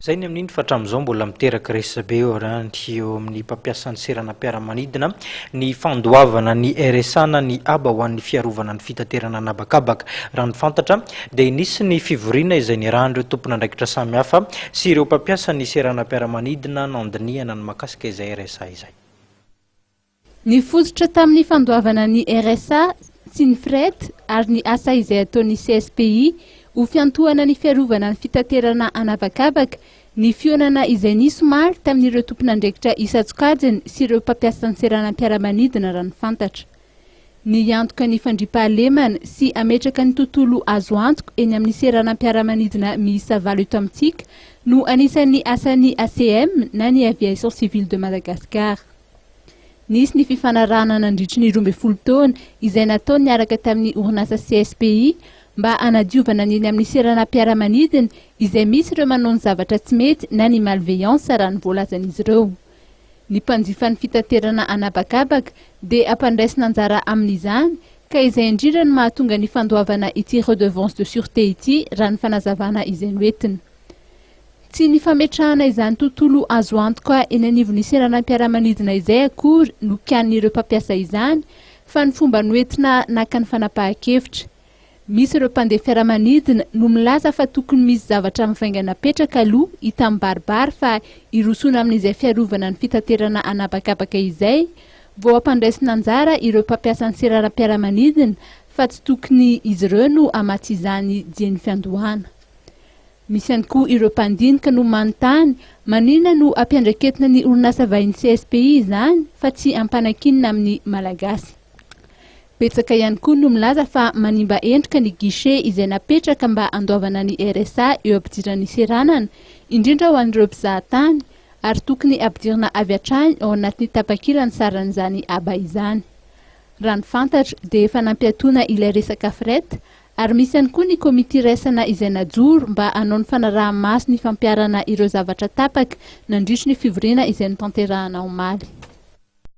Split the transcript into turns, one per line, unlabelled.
Izay ny amin'iny fa hatramin'izao mbola miteraka resabe eo ihany eo amin'ny mpampiasa ny seranam-piaramanidina ny fandoavana ny RSA na ny haba ho an'ny fiarovana ny fitaterana an'habakabaka. Raha ny fantatra dia nisy ny fivoriana izay niarahan'ireo tompon'andraikitra samihafa sy ireo mpampiasa ny seranam-piaramanidina nandinihana ny mahakasika izay RSA izay.
Nifototra tamin'ny fandoavana ny RSA sy ny fret ary ny asa izay ataon'ny CSPI ho fiantohana ny fiarovana ny fitaterana an'habakabaka ny fihaonana izay nisy omaly tamin'ireo tompon'andraikitra isan-tsokajiny sy ireo mpampiasa ny seranam-piaramanidina raha ny fantatra. Ny hiantoka ny fandriampahalemana sy hametraka ny tontolo azo antoka eny amin'ny seranam-piaramanidina miisa valo eto amintsika no anisan'ny asan'ny ACM na ny Aviation Civile de Madagascar. Nisy ny fifanarahana nandritry ny 12 taona izay natao niaraka tamin'ny orinasa CSPI mba hanadiovana ny eny amin'ny seranam-piaramanidina izay misy ireo manao ny zavatra tsy mety na ny malveillance raha ny voalazan'izy ireo. Ny mpanjifan'ny fitaterana an'habakabaka dia ampandraisina anjara amin'izany ka izay indrindra no mahatonga ny fandoavana ity redevance de sûreté ity raha ny fanazavana izay noentina. Tsy ny fametrahana izany tontolo azo antoka eny anivon'ny seranam-piaramanidina izay akory no kianin'ireo mpampiasa izany fa ny fomba noentina naka ny fanapahan-kevitra. Misy ireo mpandeha fiaramanidina no milaza fa tokony misy zavatra mivaingana apetraka aloha hita mibaribary fa hirosoana amin'izay fiarovana ny fitaterana an'habakabaka izay vao hampandraisina anjara ireo mpampiasa ny seranam-piaramanidina fa tsy tokony izy ireo no hamatsy izany dieny fiandohana. Misy ihany koa ireo mpandinika no manontany maninona no ampiandraiketina ny orinasa vahiny CSPI izany fa tsy ampanankinina amin'ny Malagasy. Betsaka ihany koa no milaza fa manimba endrika ny guichet izay napetraka mba handoavana ny RSA eo ampidiran'ny seranana, indrindra ho an'ireo mpizahatany, ary tokony ampidirina avy hatrany ao anatin'ny tapakila ny saran'izany haba izany. Raha ny fantatra dia efa nampiatoana ilay resaka fret ary misy ihany koa ny komity iraisana izay najoro mba hanao ny fanaraha-maso ny fampiharana ireo zavatra tapaka nandritry ny fivoriana izay notanterahana omaly.